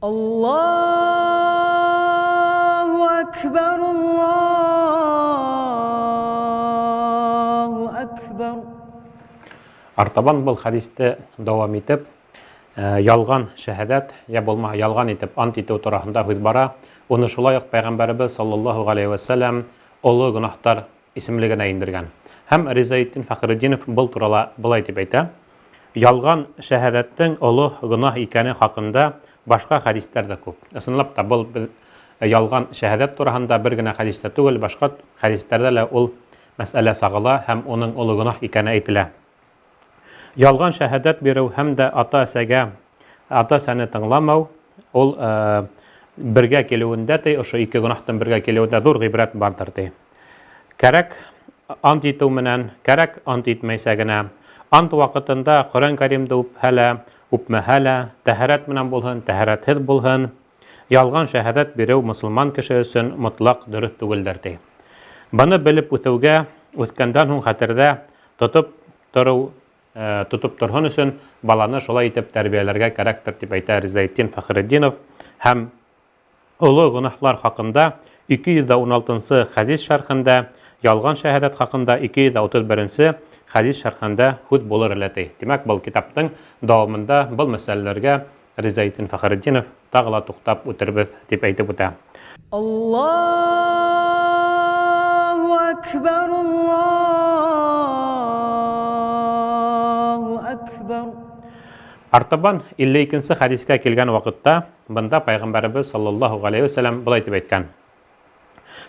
Аллаһу әкбәр, Аллаһу әкбәр. Артабан был хәдисте дауам итеп, ялған шәһәдәт, я булмаһа ялған итеп ант итеү тураһында һүҙ бара. Уны шулай уҡ Пәйғәмбәребеҙ саллаллаһу ғәләйһи вә сәлләм оло гонаһтар исемлегенә индергән. Һәм Ризаэтдин Фәхретдинов был турала былай дип әйтә: Ялған шәһадәттең оло гонаһ икәне хакында башка хәдистәр дә күп. Ысынлап та, был ялған шәһадәт тураһында бер генә хәдистә түгел, башка хәдистәрҙә лә ул мәсьәлә сағыла һәм уның оло гонаһ икәне әйтелә. Ялған шәһадәт биреү һәм дә ата-әсәгә, ата-әсәне тыңламау, ул бергә килеүендә, ти, ошо ике гөнаһтың бергә килеүендә ҙур ғибрәт барҙыр, ти. Кәрәк ант итеү менән, кәрәк ант итмәйсә генә, ант ваҡытында Ҡөрьән Кәримде үпһә лә, үпмәһә лә, тәһәрәт менән булһын, тәһәрәтһеҙ булһын, ялған шәһадәт биреү мосолман кеше өсөн мотлаҡ дөрөҫ түгелдер, ти. Быны белеп үҫеүгә, үҫкәндән һуң хәтерҙә тотоп тороу, тотоп торһон өсөн баланы шулай итеп тәрбиәләргә кәрәктер, дип әйтә Ризаэтдин Фәхретдинов һәм оло гөнаһлар хакында 216 нчы хәдис шәрхендә, ялган шәһадәт хакында 231 нче хәдис шәрхендә һүҙ булыр әле, ти. Тимәк, был китаптың дауамында был мәсьәләләргә Ризаэтдин Фәхретдинов тағы ла туҡтап үтербеҙ, тип әйтеп үтә. Аллаһу әкбәр, Аллаһу әкбәр. Артабан 52 нче хәдискә килгән ваҡытта, бында Пәйғәмбәребеҙ саллаллаһу ғәләйһи вә сәләм былай тип әйткән: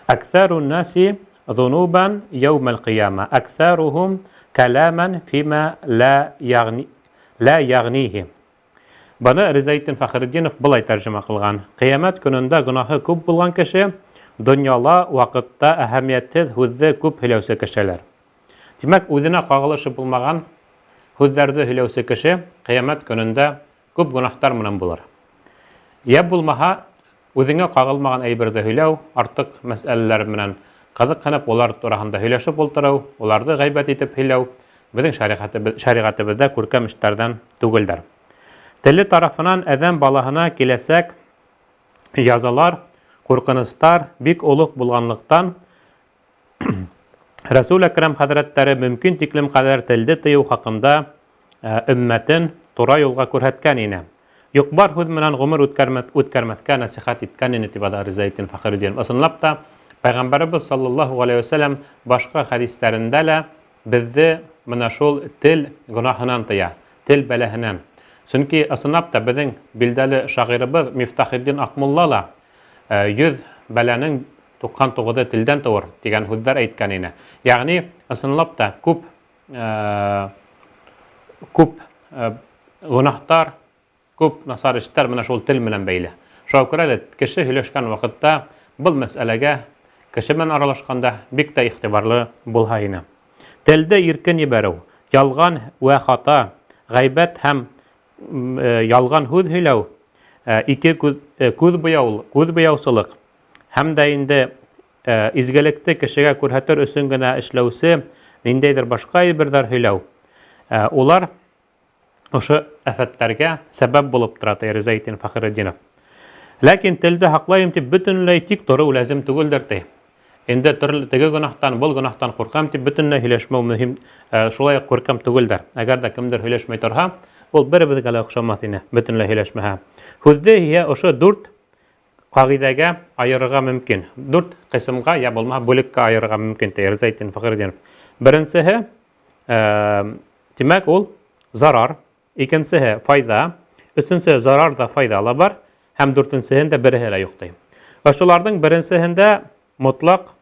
Әкҫәру наси зунубан яумәл ҡияма, әкҫәрухум кәләмән фима ла ягни, ла ягнихи. Быны Ризаэтдин Фәхретдинов былай тәржемә ҡылған: Ҡиәмәт көнөндә гонаһы күп булған кеше донъяла ваҡытта әһәмиәтһеҙ һүҙҙе күп һөйләүсе кешеләр. Тимәк, үҙенә ҡағылышы булмаған һүҙҙәрҙе һөйләүсе кеше ҡиәмәт көнөндә күп гөнаһтар менән булыр. Йә булмаһа, үҙеңә ҡағылмаған әйберҙе һөйләү, артыҡ мәсьәләләр менән ҡыҙыҡһынып, улар тураһында һөйләшеп ултырыу, уларҙы ғәйбәт итеп һөйләү беҙҙең шәриғәтебеҙҙә күркәм эштәрҙән түгелдер. Теле тарафынан әҙәм балаһына киләсәк язалар, ҡурҡыныстар бик олуғ булғанлыҡтан, Рәсүл Әкрәм хәҙрәттәре мөмкин тиклем ҡәҙәр телде тыйыу хаҡында өммәтен тура юлға күрһәткән ине. Юҡ-бар һүҙ менән ғүмер үткәрмәҫкә нәсихәт иткән ине, тип яҙа Ризаэтдин Фәхретдинов. Ысынлап та, Пәйғәмбәребеҙ саллаллаһу ғәләйһи вә сәлләм башҡа хәдистәрендә лә беҙҙе мына шул тел гонаһынан тыя, тел бәләһенән. Сөнки ысынлап та беҙҙең билдәле шағирыбыҙ Мифтахетдин Аҡмулла ла 100 бәләнең 99-ы телдән тыуыр тигән һүҙҙәр әйткән ине. Ягъни ысынлап та күп күп гөнаһтар, күп насар эштәр менә шул тел менән бәйле. Шуңа күрә лә кеше һөйләшкән ваҡытта был мәсьәләгә кеше менән аралашҡанда бик тә игътибарлы булһа ине. Телде иркен ебәреү, ялған вә хата, гайбәт һәм ялған һүҙ һөйләү, ике күҙ, күҙ буяу, күҙ буяусылыҡ һәм дә инде изгелекте кешегә күрһәтер өсөн генә эшләүсе ниндәйҙер башҡа әйберҙәр һөйләү, улар ошо афәттәргә сәбәп булып тора, ти Ризаэтдин Фәхретдинов. Ләкин телде һаҡлайым тип бөтөнләй тик тороу ләзим түгелдер, ти. Инде төрлө теге гөнаһтан, был гөнаһтан ҡурҡам тип бөтөнләй һөйләшмәү мөһим, шулай уҡ күркәм түгелдер. Әгәр ҙә кемдер һөйләшмәй торһа, ул беребеҙгә лә оҡшамаҫ ине, бөтөнләй һөйләшмәһә. Һүҙҙе иһә ошо дүрт ҡағиҙәгә айырырға мөмкин. Дүрт ҡисымға, йә булмаһа бүлеккә айырырға мөмкин, ти Ризаэтдин Фәхретдинов. Беренсеһе, тимәк, ул зарар, икенсеһе файҙа, өсөнсөһө зарар ҙа файҙа ла бар, һәм дүртенсеһендә береһе лә юҡ, ти. Ошоларҙың беренсеһендә мотлаҡ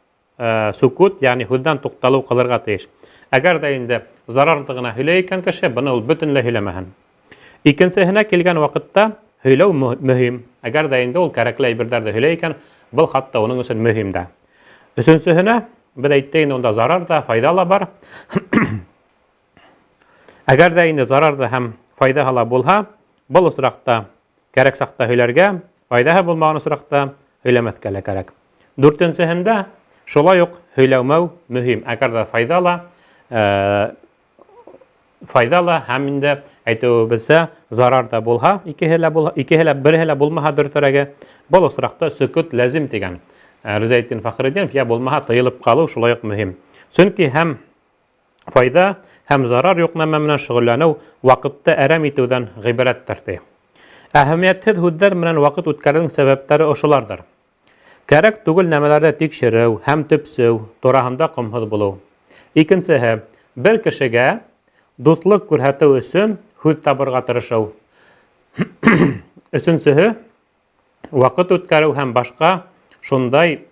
сүкүт, ягъни һүҙҙән туҡталыу ҡылырға тейеш. Әгәр ҙә инде зарарҙы ғына һөйләй икән кеше, быны ул бөтөнләй һөйләмәһен. Икенсеһенә килгән ваҡытта һөйләү мөһим. Әгәр ҙә инде ул кәрәкле әйберҙәрҙе һөйләй икән, был хатта уның өсөн мөһим дә. Өсөнсөһөнә, беҙ әйттек инде, унда зарар ҙа, файҙа ла бар. Әгәр ҙә инде зарар ҙа һәм файҙаһы ла булһа, был осраҡта кәрәк саҡта һөйләргә, файҙаһы булмаған осраҡта һөйләмәҫкә лә кәрәк. Дүртенсеһендә шулай уҡ һөйләмәү мөһим. Әгәр ҙә файҙа ла, файҙа ла һәм инде әйтеүебеҙсә, зарар ҙа булһа, икеһе лә булһа, икеһе лә береһе лә булмаһа дөрөҫөрәге, был осраҡта сөкүт ләзим тигән. Ризаэтдин Фәхретдинов, я булмаһа тыйылып ҡалыу шулай уҡ мөһим. Сөнки һәм файҙа, һәм зарар юҡ нәмә менән шөғөлләнеү ваҡытты әрәм итеүҙән ғибәрәттер, ти. Әһәмиәтһеҙ һүҙҙәр менән ваҡыт үткәреүҙең сәбәптәре ошоларҙыр. Кәрәк түгел нәмәләрҙе тикшереү һәм төпсөү тураһында ҡомһоҙ булыу. Икенсеһе, бер кешегә дуҫлыҡ күрһәтеү өсөн һүҙ табырға тырышыу. Өсөнсөһө, ваҡыт үткәреү һәм башҡа шундай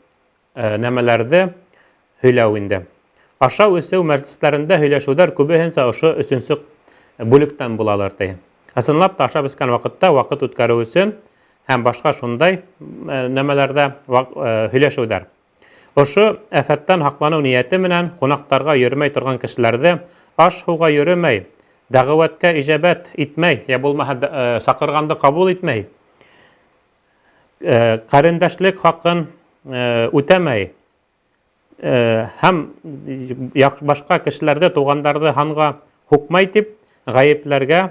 нәмәләрҙе һөйләү инде. Ашау-эсеү мәжлесләрендә һөйләшеүҙәр күбеһенсә ошо өсөнсө бүлектән булалыр, ти. Ысынлап та ашап-эскән ваҡытта ваҡыт үткәреү өсөн һәм башҡа шундай нәмәләрҙә һөйләшеүҙәр. Ошо афәттән һаҡланыу ниәте менән ҡунаҡтарға йөрөмәй торған кешеләрҙе аш-һыуға йөрөмәй, дәғүәткә ижәбәт итмәй, йә булмаһа саҡырғанды ҡабул итмәй, ҡәрендәшлек хаҡын үтәмәй һәм башҡа кешеләрҙе, туғандарҙы һанға һуҡмай тип ғәйепләргә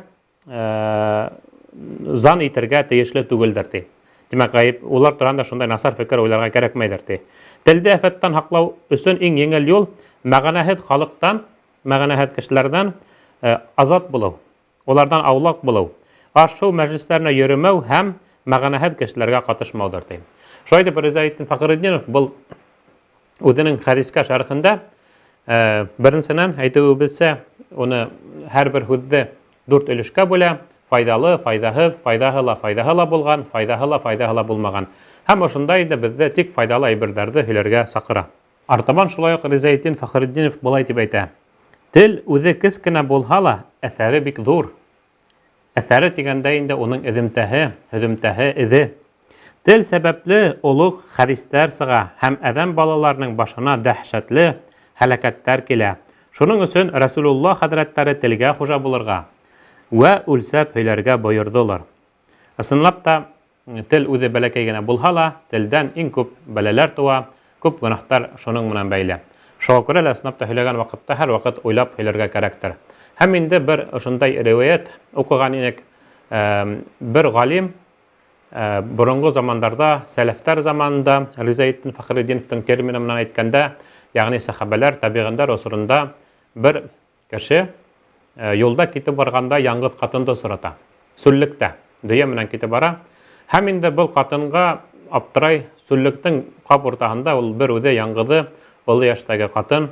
зан итергә тейешле түгелдер, ти. Тимәк, ғәйеп, улар тураһында шундай насар фекер уйларға кәрәкмәйҙер, ти. Телде афәттән һаҡлау өсөн иң еңел юл мәғәнәһеҙ халыҡтан, мәғәнәһеҙ кешеләрҙән азат булыу. Уларҙан аулаҡ булыу, аш-һыу мәжлестәренә йөрөмәү һәм мәғәнәһеҙ кешеләргә ҡатышмауҙыр, ти. Шулай итеп, Ризаэтдин Фәхретдинов был үҙенең хәдискә шәрхендә беренсенән, әйтеүебеҙсә, уны һәр бер һүҙҙе дүрт өлөшкә бүлә: файҙалы, файҙаһыҙ, файҙаһы ла, файҙаһы ла булған, файҙаһы ла, файҙаһы ла булмаған. Һәм ошонда инде беҙҙе тик файҙалы әйберҙәрҙе һөйләргә саҡыра. Артабан шулай уҡ Ризаэтдин Фәхретдинов былай тип әйтә: Тел үҙе кескенә булһа ла, әҫәре бик ҙур. Әҫәре тигәндә инде уның эҙемтәһе, һөҙөмтәһе, эҙе. Тел сәбәпле олуғ хәдистәр сыға һәм әҙәм балаларының башына дәһшәтле һәләкәттәр килә. Шуның өсөн Рәсүлулла хәҙрәттәре телгә хужа булырға вә үлсәп һөйләргә бойорҙолар. Ысынлап та, Тел үҙе бәләкәй генә булһа ла, телдән иң күп бәләләр туа, күп гөнаһтар шуның менән бәйле. Шуға күрә лә ысынлап та һөйләгән ваҡытта һәрваҡыт уйлап һөйләргә кәрәктер. Һәм инде бер ошондай риүәйәт уҡыған инек, бер галим боронғо замандарда, сәләфтәр заманында, Ризаэтдин Фәхретдиновтың термины менән әйткәндә, ягъни сәхабәләр, табигындар осорында бер Кеше юлда китеп барганда яңгыз катынды осрата. Сүллектә. Дөйә менән китеп бара. Һәм инде был катынга аптырай, сүллектең кап уртаһында ул бер үҙе яңгызы, оло яшьтәге катын.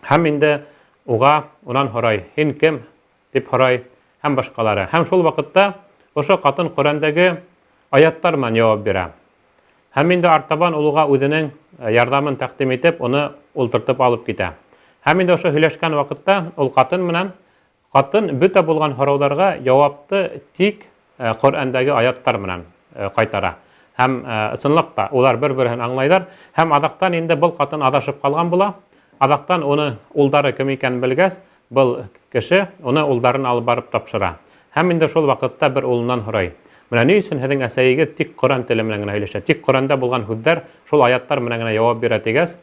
Һәм инде уга унан һорай, һин кем? дип һорай һәм башкалары. Һәм шул вакытта ошо катын Коръәндәге аяттар менән яуап бирә. Һәм инде артабан ул уға үзенең ярҙамын тәкъдим итеп, уны ултыртып алып китә. Һәм инде ошо һөйләшкән вакытта ул катын менән катын бөтә булган һорауҙарға яуапты тик Коръәндәге аяттар менән кайтара. Һәм ысынлап та улар бер-береһен аңлайҙар. Һәм аҙаҡтан инде был катын аҙашып ҡалған була. Аҙаҡтан уны улдары кем икәнен белгәс, Был кеше уны улдарын алып барып тапшыра. Һәм инде шул вакытта бер улыннан һорай, Менә ни өчен һеҙҙең әсәйегеҙ тик Коръән теле менән генә һөйләшә, тик Коръәндә булган һүҙҙәр, шул аяттар менән генә яуап бирә тигәс,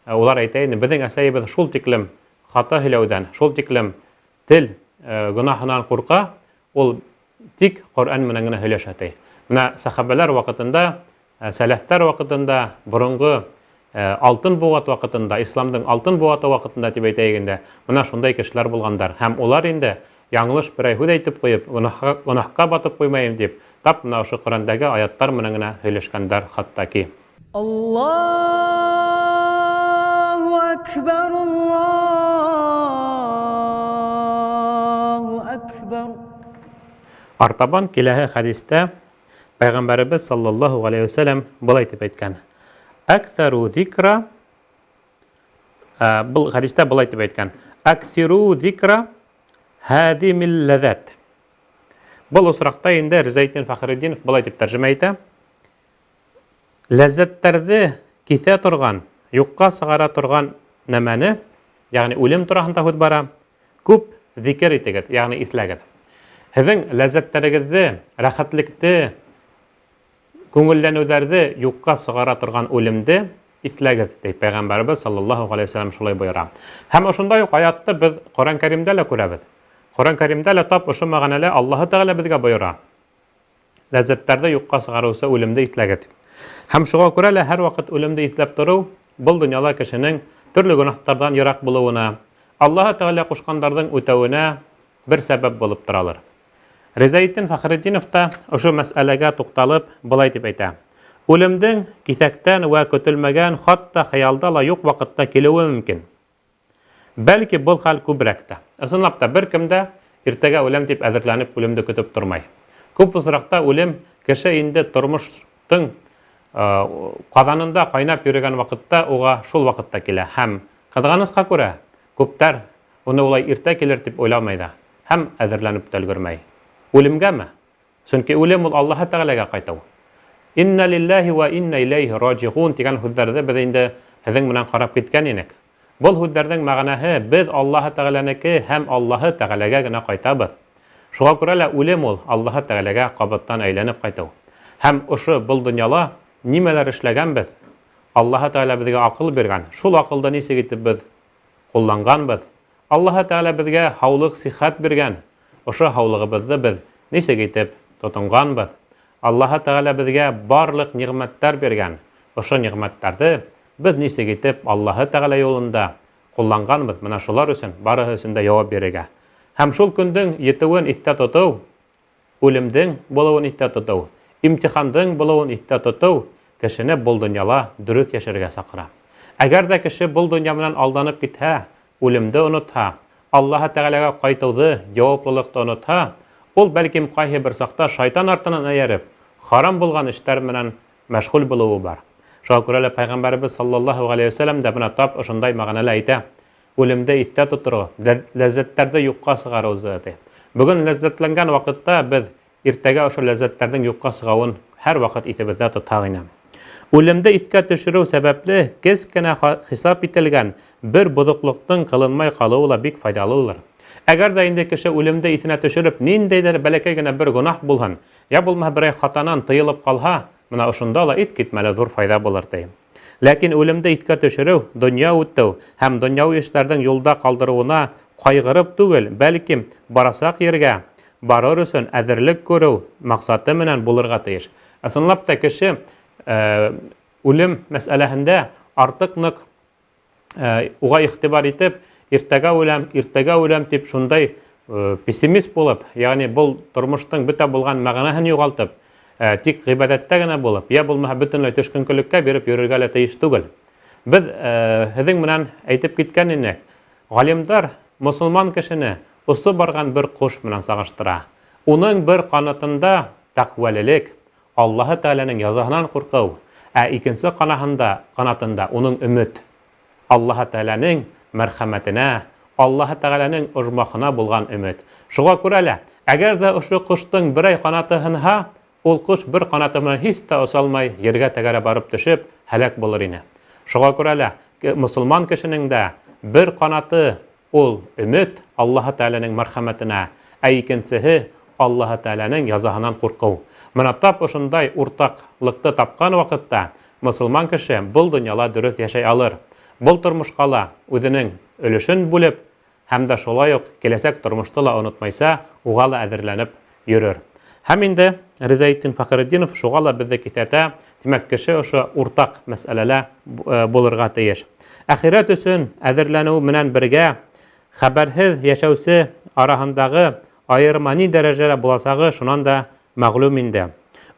улар әйтә инде, Беҙҙең әсәйебеҙ шул тиклем хата һөйләүҙән, шул тиклем тел гөнаһынан ҡурҡа, ул тик Коръән менән генә һөйләшә, ти. Менә сәхабәләр вакытында Сәләфтәр вакытында, борынгы алтын быуат вакытында, исламдың алтын быуаты вакытында дип әйтәйек инде, менә шундай кешеләр булгандар. Һәм улар инде яңылыш берәй һүҙ әйтеп куеп, гөнаһка батып куймаем дип, тап менә ошо Коръәндәге аяттар менән генә һөйләшкәндәр хатта ки. Аллаһу әкбәр, Аллаһу әкбәр. Артабан киләһе хәдистә Пәйгамбәребез саллаллаһу галәйһи вә сәләм былай дип әйткән. Әксәру зикра был хәдистә былай дип әйткән. Әксиру зикра һадимил ләзәт. Был осракта инде Ризаэтдин Фәхретдинов былай дип тәрҗемә итә. Ләззәтләрҙе киҫә торған, юҡҡа сығара торған нәмәне, ягъни үлем тураһында һүҙ бара, күп зикер итегеҙ, ягъни иҫләгеҙ. Һеҙҙең ләззәттәрегеҙҙе, рәхәтлекте, күңелләнеүҙәрҙе юҡҡа сығара торған үлемде иҫләгеҙ, ти Пәйғәмбәребеҙ саллаллаһу ғәләйһи вәсәләм шулай бойора. Һәм ошондай уҡ аятты беҙ Ҡөрьән Кәримдә лә күрәбеҙ. Ҡөрьән Кәримдә лә тап ошо мәғәнәлә Аллаһы Тәғәлә беҙгә бойора. Ләззәттәрҙе юҡҡа сығарыусы үлемде иҫләгеҙ дип. Һәм шуға күрә лә һәр ваҡыт үлемде иҫләп тороу был донъяла кешенең төрлө гөнаһтарҙан йыраҡ булыуына, Аллаһы Тәғәлә ҡушҡандарҙың үтәүенә бер сәбәп булып торалыр. Ризаэтдин Фәхретдинов та ошо мәсьәләгә туҡталып, былай дип әйтә: Үлемдең киҫәктән вә көтөлмәгән, хатта хыялда ла юҡ ваҡытта килеүе мөмкин. Бәлки, был хәл күбрәк тә. Ысынлап та, беркем дә иртәгә үләм дип әҙерләнеп үлемде көтөп тормай. Күп осракта үлем кеше инде тормыштың ҡаҙанында ҡайнап йөрөгән ваҡытта уға шул ваҡытта килә һәм, ҡыҙғанысҡа күрә, күптәр уны улай иртә килер дип уйламай да һәм әҙерләнеп тә өлгөрмәй. Үлемгәме? Сөнки үлем ул Аллаһы Тәгаләгә кайтыу. Иннә лилләһи вә иннә иләйһи раҗигун дигән һүҙҙәрҙе без инде һеҙҙең менән карап киткән инек. Был һүҙҙәрҙең мәгънәһе, без Аллаһы Тәгаләнеке һәм Аллаһы Тәгаләгә генә кайтабыз. Шуңа күрә лә үлем ул, Аллаһы Тәгаләгә кабаттан әйләнеп кайтыу. Һәм ошо был дөньяла нимәләр эшләгәнбез, Аллаһы Тәгалә безгә акыл биргән, шул акылды ничек итеп без кулланганбыз, Аллаһы Тәгалә безгә һаулык-сихәт биргән, ошо һаулыгыбызны без ничек итеп тотонганбыз, Аллаһы Тәгалә безгә барлык нигъмәтләр биргән, ошо нигъмәтләрҙе беҙ нисек итеп Аллаһы Тәғәлә юлында ҡулланғанбыҙ, менә шулар өсөн, барыһы өсөн дә яуап бирергә. Һәм шул көндөң етеүен иҫтә тотоу, үлемдең булыуын иҫтә тотоу, имтихандың булыуын иҫтә тотоу кешене был донъяла дөрөҫ йәшәргә саҡыра. Әгәр ҙә кеше был донъя менән алданып китһә, үлемде онотһа, Аллаһы Тәғәләгә ҡайтыуҙы, яуаплылыҡты онотһа, ул, бәлкем, ҡайһы бер саҡта шайтан артынан эйәреп, харам булған эштәр менән мәшғүл булыуы бар. Шуға күрә лә Пәйғәмбәребеҙ саллаллаһу ғәләйһи вә сәлләм дә бына тап ошондай мәғәнәлә әйтә, Үлемде иҫтә тоторғоҙ, ләззәттәрҙе юҡҡа сығарыуҙы, ти. Бөгөн ләззәтләнгән ваҡытта беҙ Иртәгә ошо ләззәттәрҙең юҡҡа сығыуын һәр ваҡыт иҫебеҙҙә тотһаҡ ине. Үлемде иҫкә төшөрөү сәбәпле кескенә хисап ителгән бер боҙоҡлоҡтоң ҡылынмай ҡалыуы ла бик файҙалылыр. Әгәр ҙә инде кеше үлемде иҫенә төшөрөп, ниндәйҙер бәләкәй генә бер гонаһ булһын, йә булмаһа берәй хатанан тыйылып ҡалһа, менә ошонда ла иҫ китмәле ҙур файҙа булыр, ти. Ләкин үлемде иҫкә төшөрөү, донъя үтеү һәм донъяуи эштәрҙең юлда ҡалдырыуына ҡайғырып түгел, бәлки барасаҡ ергә барыр өсөн әҙерлек күреү маҡсаты менән булырға тейеш. Ысынлап та кеше үлем мәсьәләһендә артыҡ ныҡ уға игътибар итеп, иртәгә үләм, иртәгә үләм дип шундай пессимист булып, ягъни был тормыштың бөтә булған мәгънәһен югалтып, тик гыйбадәттә генә булып, я булмаһа бөтенләй төшкөнкөлеккә биреп йөрергә лә тиеш түгел. Без һеҙҙең менән әйтеп киткән инек, галимдар мосолман кешене осоп барган бер кош менән сагыштыра. Уның бер канатында тәкъвәлелек, Аллаһы Тәгаләнең язаһынан куркыу, ә икенсе канаһында, канатында уның өмет, Аллаһы Тәгаләнең мәрхәмәтенә, Аллаһы Тәгаләнең ожмахына булган өмет. Шуңа күрә лә, әгәр дә ошо коштың берәй канаты һынһа, ул кош бер канаты менән һич тә оса алмай, ергә тәгәрәп барып төшеп, һәлак булыр ине. Шуңа күрә лә, мосылман кешенең дә бер канаты Ул, өмет, Аллаһы Тәгаләнең мәрхәмәтенә, ә икенсеһе, Аллаһы Тәгаләнең язаһынан куркыу. Менә тап ошондай уртаклыкты тапкан вакытта мосылман кеше был дөньяла дөрес яшәй алыр, был тормышка ла үзенең өлешен бүлеп һәм дә шулай ук киләсәк тормышты ла онытмайса, уга ла әзерләнеп йөрер. Һәм инде Ризаэтдин Фәхретдинов шуга ла безне киҫәтә, димәк, кеше ошо уртаҡ мәсьәләлә булырға тейеш. Әхирәт өсөн әҙерләнеү менән бергә хәбәрһеҙ йәшәүсе араһындағы айырма ни дәрәжәлә буласағы шунан да мәгълүм инде.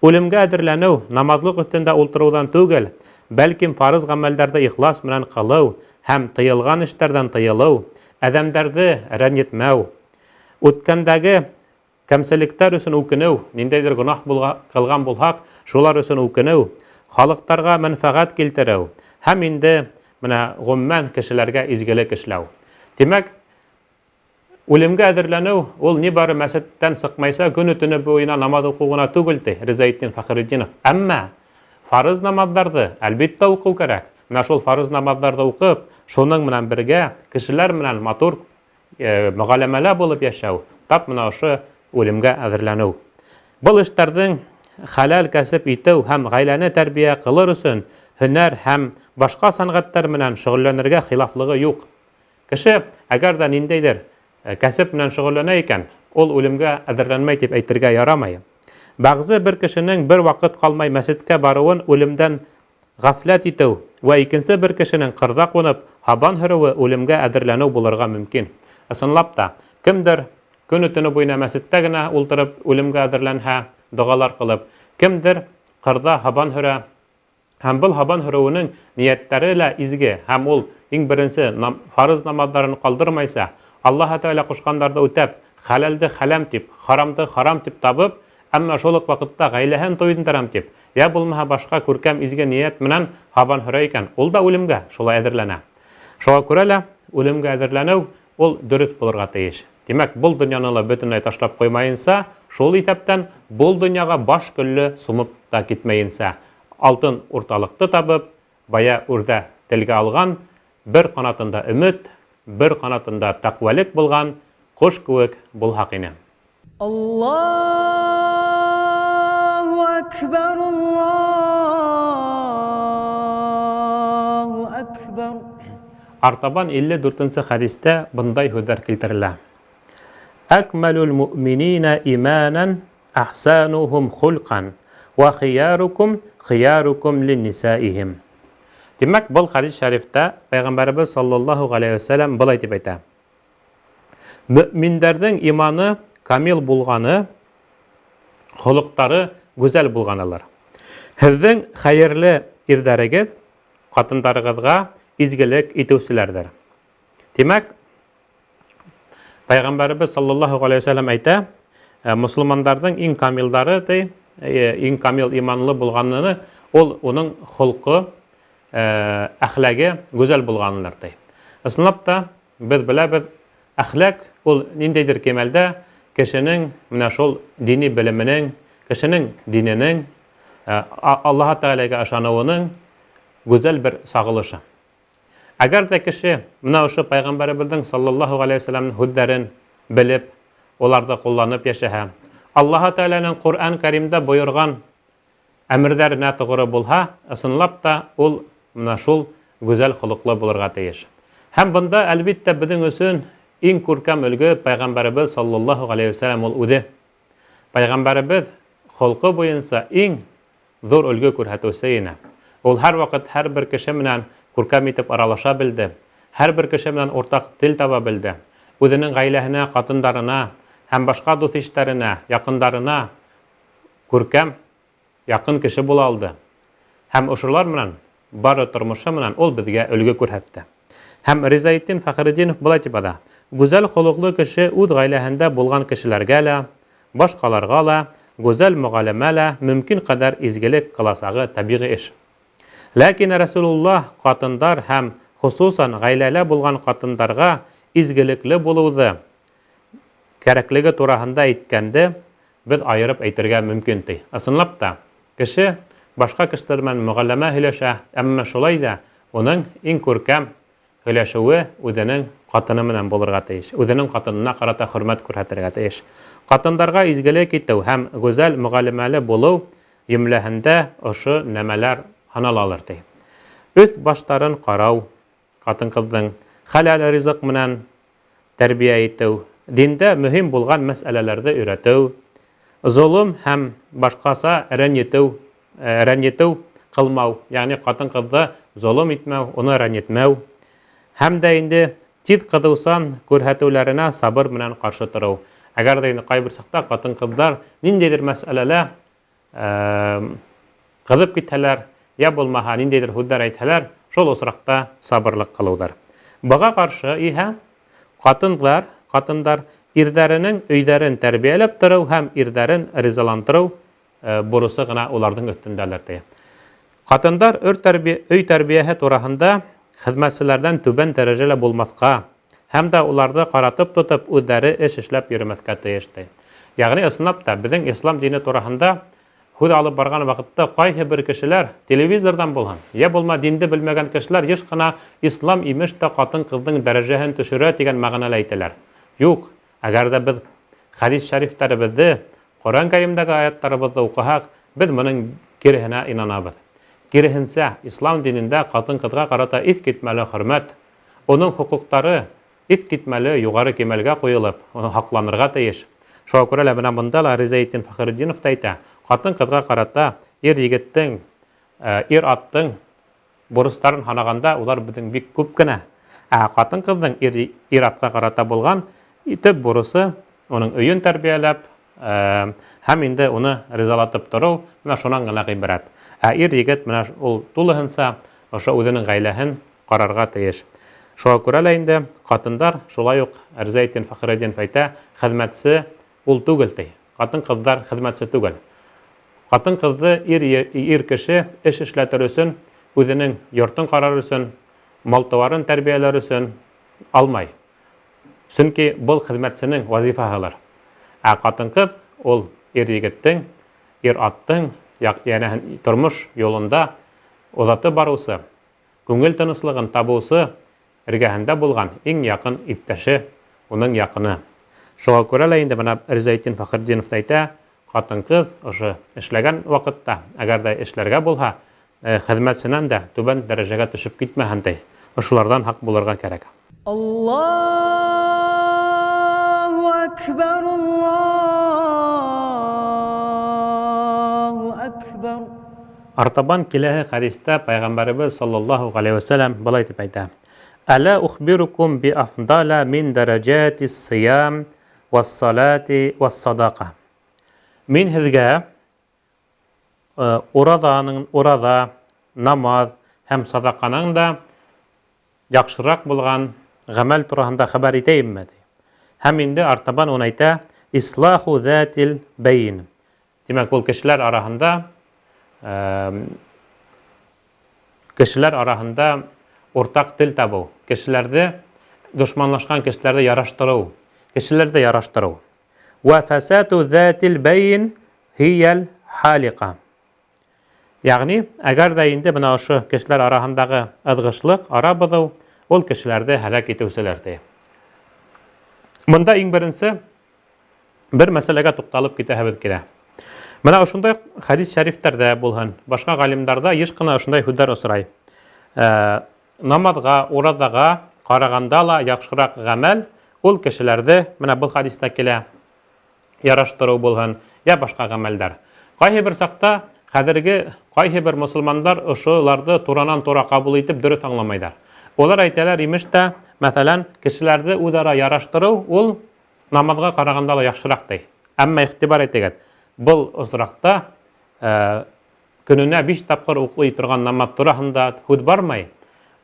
Үлемгә әҙерләнеү намаҙлыҡ өҫтөндә ултырыуҙан түгел, бәлким фарыз ғәмәлдәрҙе ихлас менән ҡылыу һәм тыйылған эштәрҙән тыйылыу, әҙәмдәрҙе рәнйетмәү, үткәндәге Кәмселектәр өсөн үкенеү, ниндәйҙер гонаһ кылган булһаҡ, шулар өсөн үкенеү, халыҡтарға мәнфәғәт килтереү һәм инде менә гомумән кешеләргә изгелек эшләү. Тимәк, үлемгә әҙерләнеү ул нибары мәсеттән сыҡмайса көне-төнө буена намаҙ уҡыу ғына түгел, ти Ризаэтдин Фәхретдинов. Әммә фарыз намаҙҙарҙы, әлбиттә, уҡыу кәрәк. Менә шул фарыз намаҙҙарҙы уҡып, шуның менән бергә кешеләр менән матур мөгаләмәлә булып яшәү, тап менә ошо үлемгә әҙерләнеү. Был эштәрҙең хәләл кәсеп итеү һәм ғаиләне тәрбиә ҡылыр өсөн һөнәр һәм башҡа сәнғәттәр менән шөгыльләнергә хилафлығы юҡ. Кеше, әгәр ҙә ниндәйҙер кәсеп менән шөғөлләнә икән, ул үлемгә әҙерләнмәй тип әйтергә ярамай. Бәғзе бер кешенең бер ваҡыт ҡалмай мәсеткә барыуын үлемдән ғәфләт итеү вә икенсе бер кешенең ҡырҙа ҡунып һабан һөрөүе үлемгә әҙерләнеү булырға мөмкин. Ысынлап та, кемдер көнө-төнө буйына мәсеттә генә ултырып үлемгә әҙерләнһә, доғалар ҡылып, кемдер ҡырҙа һабан һөрә, Һәм был һабан һөрөүенең ниәттәре лә изге, һәм ул иң беренсе фарыз намаҙҙарын ҡалдырмайса, Аллаһы Тәғәлә ҡушҡандарҙы үтәп, хәләлде хәләм тип, харамды харам тип табып, әммә шул уҡ ваҡытта ғаиләһен туйындырам тип, йә булмаһа башҡа күркәм изге ниәт менән һабан һөрә икән, ул да үлемгә шулай әҙерләнә. Шуға күрә лә үлемгә әҙерләнеү ул дөрөҫ булырға тейеш. Тимәк, был дөньяны ла бөтөнләй ташлап ҡуймайынса, шул иҫәптән был дөньяға баш көллө сумып та китмәйенсә, алтын урталыҡты табып, бая үрҙә телгә алған, бер ҡанатында өмөт, бер ҡанатында тәҡүәлек булған ҡош кеүек булһаҡ ине. Аллаһу әкбәр, Аллаһу әкбәр. Артабан 54 нсе хәдистә бындай һүҙҙәр килтерелә. Әкмәлүл муъминина иманан әхсанухум хулҡан вә хиярукум хиярукум линнисаихим. Тимәк, был хәдис шәрифтә Пәйғәмбәребеҙ саллаллаһу ғәләйһи вәсәләм былай тип әйтә. Мөминдәрҙең иманы камил булғаны, холоҡтары гүзәл булғанылыр. Һеҙҙең хәйерле ирҙәрегеҙ ҡатындарығыҙға изгелек итеүселәрҙер. Тимәк, Пәйғәмбәребеҙ саллаллаһу ғәләйһи вәсәләм әйтә, мосолмандарҙың иң камилдары ти, иң камил иманлы булғаныны ул уның холҡо, әхләге гүзәл булғанылыр ти. Ысынлап та, беҙ беләбеҙ, әхләк ул ниндәйҙер кимәлдә кешенең менә шул дини белеменең, кешенең диненең, Аллаһы Тәғәләгә ышаныуының гүзәл бер сағылышы. Әгәр ҙә кеше менә ошо Пәйғәмбәребеҙҙең саллаллаһу ғәләйһи вәсәләм һүҙҙәрен белеп, уларҙы ҡулланып йәшәһә, Аллаһы Тәғәләнең Ҡөрьән Кәримдә бойорған әмерҙәренә тоғро булһа, ысынлап та ул менә шул гүзәл холоҡло булырға тейеш. Һәм бында, әлбиттә, беҙҙең өсөн иң күркәм өлгө Пәйғәмбәребеҙ саллаллаһу ғәләйһи вәсәләм ул үҙе. Пәйғәмбәребеҙ холҡо буйынса иң ҙур өлгө күрһәтеүсе ине. Ул һәр ваҡыт һәр бер кеше менән күркәм итеп аралаша белде, һәр бер кеше менән уртаҡ тел таба белде. Үҙенең ғаиләһенә, ҡатындарына һәм башҡа дуҫ-иштәренә, яҡындарына күркәм, яҡын кеше була алды. Һәм ошолар менән, бары тормошо менән ул беҙгә өлгө күрһәтте. Һәм Ризаэтдин Фәхретдинов былай дип яҙа, Гүзәл холоҡло кеше үҙ ғаиләһендә булған кешеләргә лә, башҡаларға ла гүзәл мөғәләмә лә мөмкин ҡәҙәр изгелек ҡыласағы тәбиғи эш. Ләкин Рәсүлуллаһ ҡатындар һәм хосусан ғаиләлә булған ҡатындарға изгелекле булыуҙы кәрәклеге тураһында әйткәнде беҙ айырып әйтергә мөмкин, ти. Ысынлап та, кеше башҡа кешеләр менән мөғәлләмә һөйләшә, әммә шулай ҙа уның иң күркәм һөйләшеүе үҙенең ҡатыны менән булырға тейеш, үҙенең ҡатынына ҡарата хөрмәт күрһәтергә тейеш. Ҡатындарға изгелек итеү һәм гүзәл мөғәллимәле булыу йөмләһендә ошо нәмәләр һаналалыр, ти. Өҫ-баштарын ҡарау, ҡатын-ҡыҙҙың хәләл ризыҡ менән тәрбиә итеү, диндә мөһим булған мәсьәләләрҙе өйрәтеү, золом һәм башҡаса рәнйетеү, рәнйетеү ҡылмау, ягъни ҡатын-ҡыҙҙы золом итмәү, уны рәнйетмәү һәм дә инде тиҙ ҡыҙыусан күрһәтеүләренә сабыр менән ҡаршы тороу. Әгәр ҙә инде ҡайбер саҡта ҡатын-ҡыҙҙар ниндәйҙер мәсьәләлә Ҡыҙып китһәләр, йә булмаһа ниндәйҙер һүҙҙәр әйтһәләр, шул осракта сабырлык кылыуҙыр. Быға каршы иһә катынлар, катындар ирҙәренең өйҙәрен тәрбиәләп тороу һәм ирҙәрен ризалантырыу бурысы гына уларҙың өҫтөндәлер, ти. Катындар өр тәрби, өй тәрбиәһе тураһында хеҙмәтселәрҙән түбән дәрәжәлә булмаҫҡа һәм дә уларҙы ҡаратып тотоп үҙҙәре эш эшләп йөрөмәҫкә тейеш, ти. Ягъни, ысынлап та, беҙҙең ислам дине тураһында һүҙ алып барған ваҡытта ҡайһы бер кешеләр, телевизорҙан булһын, йә булма динде белмәгән кешеләр еш ҡына ислам имеш тә ҡатын-ҡыҙҙың дәрәжәһен төшөрә тигән мәғәнәлә әйтәләр. Юк, әгәр ҙә беҙ хәдис шәрифтәребеҙҙе, Ҡөрьән Кәримдәге аяттарыбыҙҙы уҡыһаҡ, беҙ моның киреһенә инанабыҙ. Киреһенсә, ислам динендә ҡатын-ҡыҙға ҡарата иҫ китмәле хөрмәт, уның хоҡуҡтары иҫ китмәле юғары кимәлгә ҡуйылып, һаҡланырға тейеш. Шуға күрә лә бына бында ла Ризаэтдин Фәхретдинов та әйтә, ҡатын-ҡыҙға ҡарата ир-егеттең, ир-аттың бурыстарын һанағанда улар беҙҙең бик күп кенә. Ә ҡатын-ҡыҙҙың ир, ир-атҡа ҡарата булған төп бурысы уның өйөн тәрбиәләп, һәм инде уны ризалатып тороу, менә шунан ғына ғибәрәт. Ә ир-егет менә ул тулыһынса ошо үҙенең ғаиләһен ҡарарға тейеш. Шуға күрә лә инде ҡатындар шулай уҡ Ризаэтдин Фәхретдинов әйтә, хеҙмәтсе ул түгел ти. Ҡатын-ҡыҙҙар хеҙмәтсе түгел. Ҡатын-ҡыҙҙы ир, ир кеше эш эшләтер өсөн, үҙенең йортон ҡарар өсөн, мал-тыуарын тәрбиәләр өсөн алмай. Сөнки был хеҙмәтсенең вазифаһылыр. Ә ҡатын-ҡыҙ ул ир-егеттең, ир-аттың йәнәһен тормош юлында оҙатып барыусы, күңел тыныслығын табыусы эргәһендә булған иң яҡын иптәше, уның яҡыны. Шуға күрә лә инде бына Ризаэтдин Фәхретдинов та әйтә, ҡатын-ҡыҙ ошо эшләгән ваҡытта, әгәр ҙә эшләргә булһа, хеҙмәтсенән дә түбән дәрәжәгә төшөп китмәһен ти. Ошоларҙан һаҡ булырға кәрәк. Аллаһу әкбәр, Аллаһу әкбәр. Артабан киләһе хәдистә Пәйғәмбәребеҙ саллаллаһу ғәләйһи вәсәләм былай тип әйтә: Әлә ухбирукум би афдала мин дәрәҗәтис сиям вассалати вассадака. Мин һеҙгә ураҙаның, ураҙа, намаҙ һәм саҙаҡаның да яҡшыраҡ булған ғәмәл тураһында хәбәр итәйемме? Ти. Һәм инде артабан уны әйтә: Ислаху затил бәйн. Тимәк, ул кешеләр араһында уртаҡ тел табыу, кешеләрҙе дошманлашҡан кешеләрҙе яраштырыу, кешеләрҙе яраштырыу. Вә фәсату затил бәйн һиял халиҡа. Ягъни, әгәр ҙә инде бына ошо кешеләр араһындағы ыҙғышлыҡ, ара боҙоу, ул кешеләрҙе һәләк итеүселәр ти. Бында иң беренсе бер мәсьәләгә туҡталып китәһебеҙ килә. Бына ошондай хәдис шәрифтәрҙә булһын, башҡа ғалимдарҙа йыш ҡына ошондай һүҙҙәр осрай. Намаҙға, ураҙаға ҡарағанда ла яҡшыраҡ ғәмәл ул кешеләрҙе, бына был хәдистә килә, яраштырыу булһын, я башҡа ғәмәлдәр. Ҡайһы бер саҡта хәҙерге ҡайһы бер мосолмандар ошоларҙы туранан-тура ҡабул итеп дөрөҫ аңламайҙар. Улар әйтәләр имеш тә, мәҫәлән, кешеләрҙе үҙ-ара яраштырыу ул намаҙға ҡарағанда ла яҡшыраҡ ти. Әммә иғтибар итегеҙ, был осраҡта көнөнә 5 тапҡыр уҡый торған намаҙ тураһында һүҙ бармай.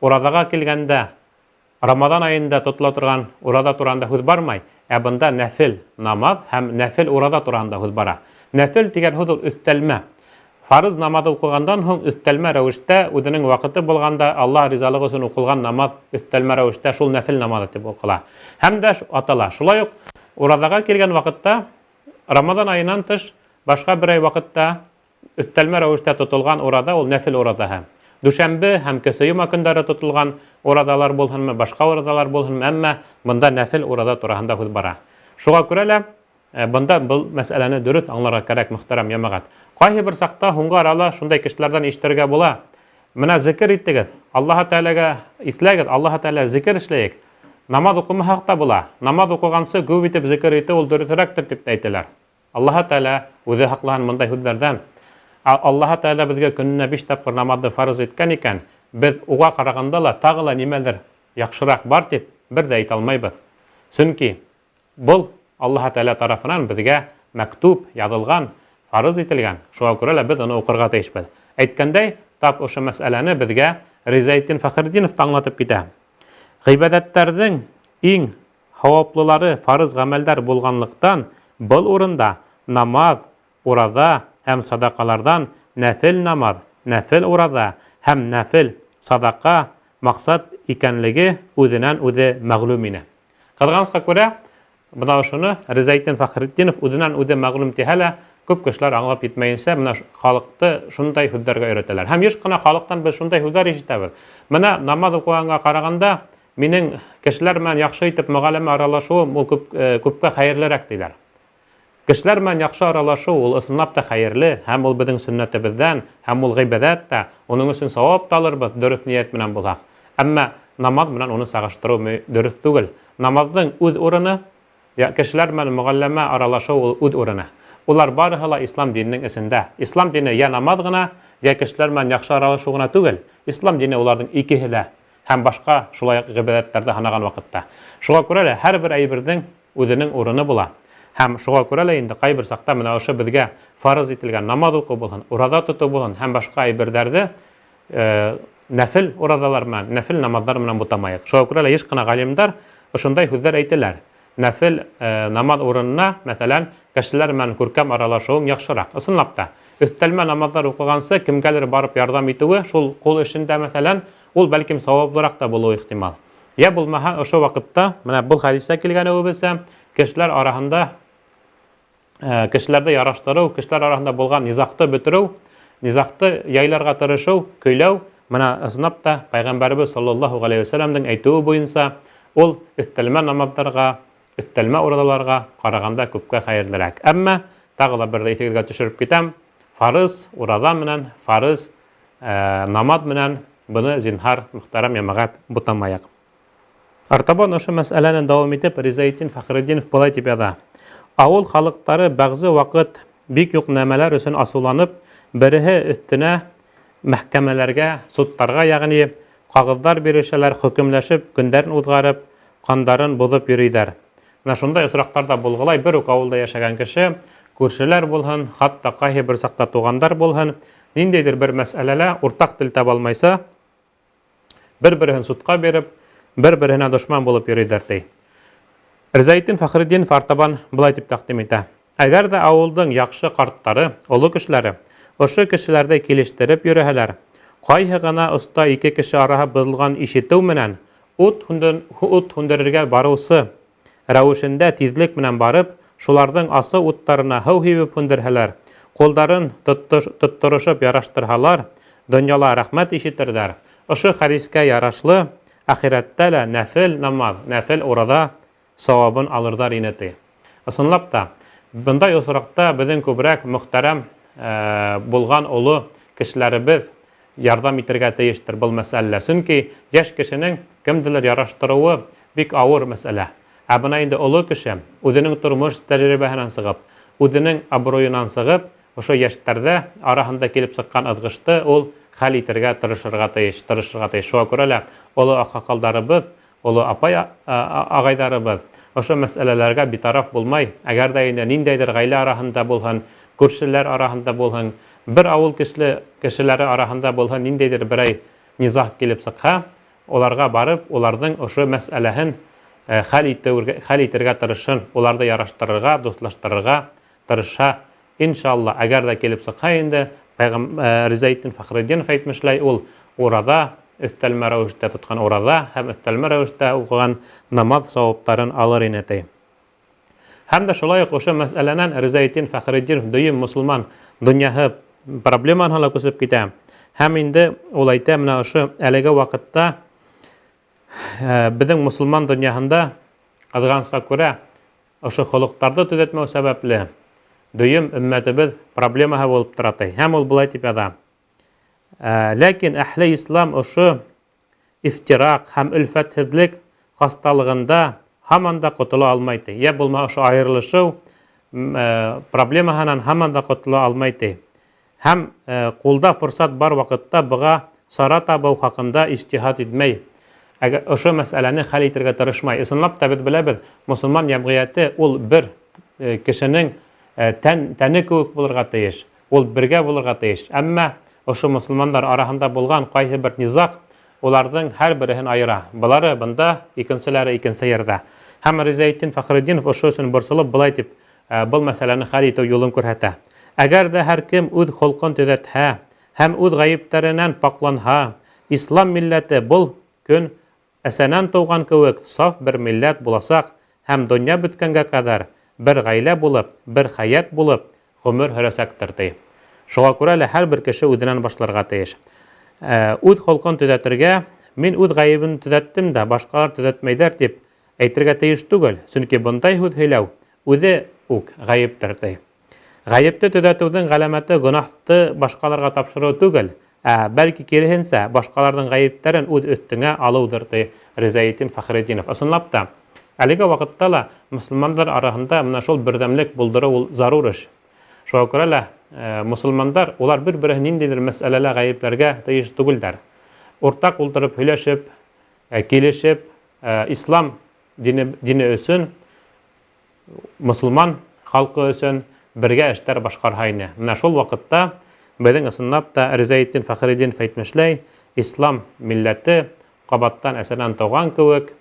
Ураҙаға килгәндә Рамаҙан айында тотола торған ураҙа тураһында һүҙ бармай, ә бында нәфел намаҙ һәм нәфел ураҙа тураһында һүҙ бара. Нәфел тигән һүҙ ул өҫтәлмә. Фарыз намаҙы уҡығандан һуң өҫтәлмә рәүештә үҙенең ваҡыты булғанда Аллаһ ризалығы өсөн уҡылған намаҙ өҫтәлмә рәүештә шул нәфел намаҙы тип уҡыла. Һәм дә атала. Шулай уҡ ураҙаға килгән ваҡытта Рамаҙан айынан тыш башҡа берәй ваҡытта өҫтәлмә рәүештә тотолған ураҙа ул нәфел ураҙаһы. Дүшәмбе һәм кесе йома көндәре тотолған ураҙалар булһынмы, башҡа ураҙалар булһынмы, әммә бында нәфел ураҙа тураһында һүҙ бара. Шуға күрә лә бында был мәсьәләне дөрөҫ аңларға кәрәк, мөхтәрәм йәмәғәт. Ҡайһы бер саҡта һуңғы арала шундай кешеләрҙән ишетергә була. Менә зикер итегеҙ, Аллаһы Тәғәләгә иҫләгеҙ, Аллаһы Тәғәлә зикер эшләйек. Намаҙ уҡымаһаҡ та була. Намаҙ уҡығансы күп итеп зикер итеү ул дөрөҫөрәктер тип әйтәләр. Аллаһы Тәғәлә үҙе һаҡлаһын мындай һүҙҙәрҙән. Аллаһы Тәғәлә беҙгә көнөнә 5 тапҡыр намаҙҙы фарыз иткән икән, беҙ уға ҡарағанда ла тағы ла нимәлер яҡшыраҡ бар тип бер ҙә әйтә алмайбыҙ. Сөнки был Аллаһы Тәғәлә тарафынан беҙгә мәктүп яҙылған, фарыз ителгән. Шуға күрә лә беҙ уны уҡырға тейешбеҙ. Әйткәндәй, тап ошо мәсьәләне беҙгә Ризаэтдин Фәхретдинов та аңлатып китә. Ғибәҙәттәрҙең иң һауаплылары фарыз ғәмәлдәр булғанлыҡтан, был урында намаҙ, ураҙа һәм садаҡаларҙан нәфел намаҙ, нәфел ураҙа һәм нәфел садаҡа маҡсат икәнлеге үҙенән үҙе мәғлүм ине. Ҡыҙғанысҡа күрә, бына ошоно Ризаэтдин Фәхретдинов үҙенән үҙе мәғлүм тиһә лә, күп кешеләр аңлап етмәйенсә, бына халыҡты шундай һүҙҙәргә өйрәтәләр. Һәм йыш ҡына халыҡтан беҙ шундай һүҙҙәр ишетәбеҙ. Бына намаҙ уҡығанға ҡарағанда, минең кешеләр менән яҡшы итеп мөғәлләмә аралашыуым ул күпкә хәйерлерәк тиҙәр. Кешеләр менән яҡшы аралашыу ул ысынлап та хәйерле, һәм ул беҙҙең сөннәтебеҙҙән, һәм ул ғибәҙәт тә, уның өсөн сауап та алырбыҙ, дөрөҫ ниәт менән булһаҡ. Әммә намаҙ менән уны сағыштырыу дөрөҫ түгел. Намаздың үҙ урыны, я кешеләр менән мөғәлләмә аралашыу ул үҙ урыны. Улар барыһы ла ислам диненең эсендә. Ислам дине я намаҙ ғына, я кешеләр менән яҡшы аралашыу ғына түгел. Ислам дине уларҙың икеһе лә һәм башҡа шулай уҡ ғибәҙәттәрҙе һанаған ваҡытта. Шуға күрә лә һәр бер әйберҙең үҙенең урыны була. Һәм шуға күрә лә инде ҡайбер саҡта менә ошо беҙгә фарыз ителгән намаҙ уҡыу булһын, ураҙа тотоу булһын һәм башҡа әйберҙәрҙе нәфел ураҙалар менән, нәфел намаҙҙар менән бутамайыҡ. Шуға күрә лә йыш ҡына ғалимдар ошондай һүҙҙәр әйтәләр. Нәфел намаҙ урынына, мәҫәлән, кешеләр менән күркәм аралашыуың яҡшыраҡ. Ысынлап та, өҫтәлмә намаҙҙар уҡығансы кемгәлер барып ярҙам итеүе шул ҡул эшендә, мәҫәлән, ул бәлкем сауаплыраҡ та булыуы ихтимал. Йә булмаһа, ошо ваҡытта, менә был хәдистә килгәнебеҙсә, кешеләр араһында кешеләрҙе яраштырыу, кешеләр араһында булған низағты бөтөрөү, низағты яйларға тырышыу, көйләү, менә ысынлап та Пәйғәмбәребеҙ саллаллаһу ғәләйһи вәсәләмдең әйтеүе буйынса ул өҫтәлмә намаҙҙарға, өҫтәлмә ураҙаларға ҡарағанда күпкә хәйерлерәк. Әммә тағы ла берҙе иҫегеҙгә төшөрөп китәм, фарыз ураҙа менән, фарыз намаҙ менән быны зинһар, мөхтәрәм йәмәғәт, бутамайыҡ. Артабан ошо мәсьәләне дауам итеп, Ризаэтдин Фәхретдинов былай дип яҙа: Ауыл халыҡтары бәғзе ваҡыт бик юҡ нәмәләр өсөн асыуланып, береһе өҫтөнә мәхкәмәләргә, судтарға, ягъни ҡағыҙҙар бирешәләр, хөкөмләшеп, көндәрен уҙғарып, ҡандарын боҙоп йөрөйҙәр. Менә шундай осраҡтар ҙа булғылай, бер үк ауылда йәшәгән кеше, күршеләр булһын, хатта ҡайһы бер саҡта туғандар булһын, ниндәйҙер бер мәсьәләлә уртаҡ тел таба алмайса, бер-береһен судҡа биреп, бер-береһенә дошман булып йөрөйҙәр, ти. Ризаэтдин Фәхретдинов артабан былай дип тәкъдим итә: Әгәр ҙә ауылдың яҡшы ҡарттары, оло кешеләре ошо кешеләрҙе килештереп йөрөһәләр, ҡайһы ғына оста ике кеше араһы боҙолған ишетеү менән ут ут һүндерергә барыусы рәүешендә тиҙлек менән барып, шуларҙың асыу уттарына һыу һибеп һүндерһәләр, ҡулдарын тотторошоп яраштырһалар, донъяла рәхмәт ишетерҙәр. Ошо хәдискә ярашлы, әхирәттә лә нәфел намаҙ, нәфел ураҙа сауабын алырҙар ине, ти. Ысынлап та, бындай осраҡта беҙҙең күберәк мөхтәрәм булған оло кешеләребеҙ ярҙам итергә тейештер был мәсьәләлә. Сөнки йәш кешенең кемделер яраштырыуы бик ауыр мәсьәлә. Ә бына инде оло кеше үҙенең тормош тәжрибәһенән сығып, үҙенең абруйынан сығып, ошо йәштәрҙә араһында килеп сыҡҡан ыҙғышты ул хәл итергә тырышырға тейеш, тырышырға тейеш. Шуға күрә лә оло аҡһаҡалдарыбыҙ, оло апай ағайҙарыбыҙ ошо мәсьәләләргә битараф булмай, әгәр ҙә инде ниндәйҙер ғаилә араһында булһын, күршеләр араһында булһын, бер ауыл кешле кешеләре араһында булһын, ниндәйҙер берәй низағ килеп сыҡһа, уларға барып, уларҙың ошо мәсьәләһен хәл итеү, хәл итергә тырышһын, уларҙы яраштырырға, дуҫлаштырырға тырышһа, иншалла, әгәр ҙә килеп сыҡһа инде, Пәйғәм Ризаэтдин Фәхретдинов әйтмешләй, ул ураҙа, өҫтәлмә рәүештә тотҡан ураҙа һәм өҫтәлмә рәүештә уҡыған намаҙ сауаптарын алыр ине, ти. Һәм дә шулай уҡ ошо мәсьәләнән Ризаэтдин Фәхретдинов дөйөм мосолман донъяһы проблемаһына ла күсеп китә. Һәм инде ул әйтә, менә ошо әлеге ваҡытта беҙҙең мосолман донъяһында, ҡыҙғанысҡа күрә, ошо холоҡтарҙы төҙәтмәү сәбәпле, дөйөм өммәтебеҙ проблемаһы булып тора, ти. Һәм ул былай тип яҙа: Ләкин әһле ислам ошо ифтираҡ һәм өлфәтһеҙлек хасталығында һаман да ҡотола алмай, ти. Йә булмаһа ошо айырылышыу проблемаһынан һаман да ҡотола алмай, ти. Һәм ҡулда форсат бар ваҡытта быға сара табыу хаҡында ижтиһад итмәй. Әгәр ошо мәсьәләне хәл итергә тырышмай. Ысынлап та беҙ беләбеҙ, мосолман йәмғиәте ул бер кешенең тән тәне кеүек булырға тейеш. Ул бергә булырға тейеш. Әммә ошо мосолмандар араһында булған ҡайһы бер низағ уларҙың һәр береһен айыра. Былары бында, икенселәре икенсе ерҙә. Һәм Ризаэтдин Фәхретдинов ошо өсөн борсолоп былай тип был мәсьәләне хәл итеү юлын күрһәтә. Әгәр ҙә һәр кем үҙ холҡон төҙәтһә һәм үҙ ғәйептәренән паҡланһа, ислам милләте был көн әсәнән тыуған кеүек саф бер милләт буласаҡ һәм донъя бөткәнгә ҡәҙәр бер ғаилә булып, бер хәйәт булып ғүмер һөрәсәктер, ти. Шуға күрә лә һәр бер кеше үҙенән башларға тейеш. Үҙ холҡон төҙәтергә, мин үҙ ғәйебен төҙәттем дә, башҡалар төҙәтмәйҙәр тип әйтергә тейеш түгел, сөнки бындай һүҙ һөйләү үҙе үк ғәйептер, ти. Ғәйепте төҙәтеүҙең ғәләмәте гонаһты башҡаларға тапшырыу түгел, ә бәлки киреһенсә, башҡаларҙың ғәйептәрен үҙ өҫтөңә алыуҙыр, ти Ризаэтдин Фәхретдинов. Ысынлап та, Әлеге ваҡытта ла мосолмандар араһында менә шул берҙәмлек булдырыу ул зарур эш. Шуға күрә лә мосолмандар улар бер-береһен ниндәйҙер мәсьәләлә ғәйепләргә тейеш түгелдәр. Уртаҡ ултырып һөйләшеп, килешеп, ислам дине, дине өсөн, мосолман халҡы өсөн бергә эштәр башҡарһа ине. Менә шул ваҡытта беҙҙең ысынлап та Ризаэтдин Фәхретдинов әйтмешләй, ислам милләте ҡабаттан әсәнән тыуған кеүек,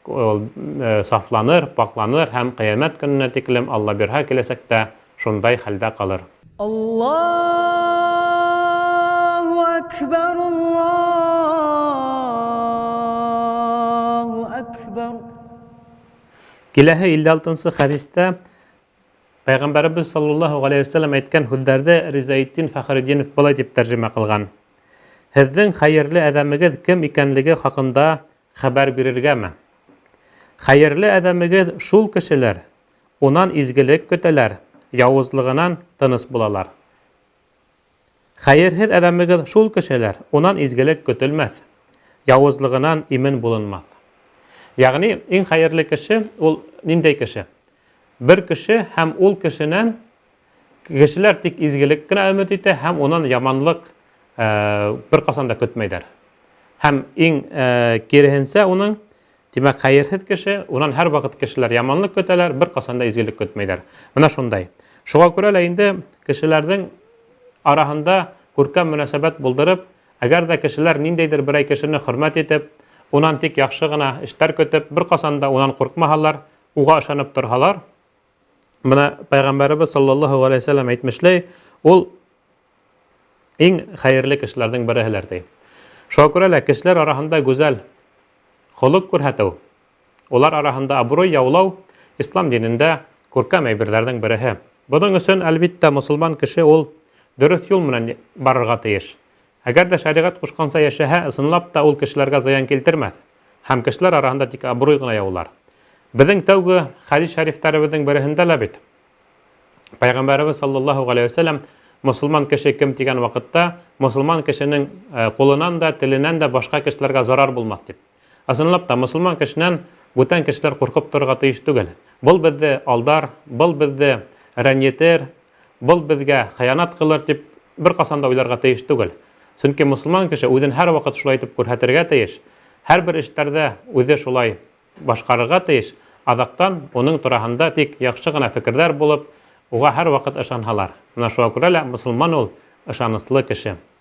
ул сафланыр, пакланыр һәм ҡиәмәт көнөнә тиклем Алла бирһә киләсәктә шундай хәлдә ҡалыр. Аллаһу әкбәр, Аллаһу әкбәр. Киләһе 56-нчы хәдистә Пәйғәмбәребеҙ саллаллаһу ғәләйһи вәсәлләм әйткән һүҙҙәрҙе Ризаэтдин Фәхретдинов былай дип тәржемә ҡылған: Һеҙҙең хәйерле әҙәмегеҙ кем икәнлеге хаҡында хәбәр бирергәме? Хәйерле әҙәмегеҙ шул кешеләр, унан изгелек көтәләр, яуызлығынан тыныс булалар. Хәйерһеҙ әҙәмегеҙ шул кешеләр, унан изгелек көтөлмәҫ, яуызлығынан имен булынмаҫ. Ягъни иң хәйерле кеше ул ниндәй кеше? Бер кеше һәм ул кешенән кешеләр тик изгелек кенә өмөт итә һәм унан яманлык бер ҡасан да көтмәйҙәр. Һәм иң киреһенсә уның, тимәк, хәйерһеҙ кеше, унан һәр ваҡыт кешеләр яманлык көтәләр, бер ҡасан да изгелек көтмәйҙәр. Менә шундай. Шуға күрә лә инде кешеләрҙең араһында күркәм мөнәсәбәт булдырып, әгәр ҙә кешеләр ниндәйҙер берәй кешене хөрмәт итеп, унан тик яҡшы ғына эштәр көтөп, бер ҡасан да унан ҡурҡмаһалар, уға ышанып торһалар, менә Пәйғәмбәребеҙ саллаллаһу ғәләйһи вәсәлләм әйтмешләй, ул иң хәйерле кешеләрҙең береһеләр ти. Шуға күрә лә кешеләр араһында гүзәл холоҡ күрһәтеү, улар араһында абруй яулау ислам динендә күркәм әйберҙәрҙең береһе. Бының өсөн, әлбиттә, мосолман кеше ул дөрөҫ юл менән барырға тейеш. Әгәр ҙә шәриғәт ҡушҡанса йәшәһә, ысынлап та ул кешеләргә зыян килтермәҫ һәм кешеләр араһында тик абруй ғына яулар. Беҙҙең тәүге хәдис шәрифтәребеҙҙең береһендә лә бит Пәйғәмбәребеҙ саллаллаһу ғәләйһи вәсәлләм мосолман кеше кем тигән ваҡытта мосолман кешенең ҡулынан да, теленән дә башҡа кешеләргә зарар булмаҫ тип. Ысынлап та мосолман кешенән бүтән кешеләр ҡурҡып торорға тейеш түгел. Был беҙҙе алдар, был беҙҙе рәнйетер, был беҙгә хыянат ҡылыр тип бер ҡасан да уйларға тейеш түгел. Сөнки мосолман кеше үҙен һәр ваҡыт шулай итеп күрһәтергә тейеш. Һәр бер эштәрҙә үҙе шулай башҡарырға тейеш. Аҙаҡтан уның тураһында тик яҡшы ғына фекерҙәр булып, уға һәр ваҡыт ышанһалар. Менә шуға күрә лә мосолман ул ышаныслы кеше.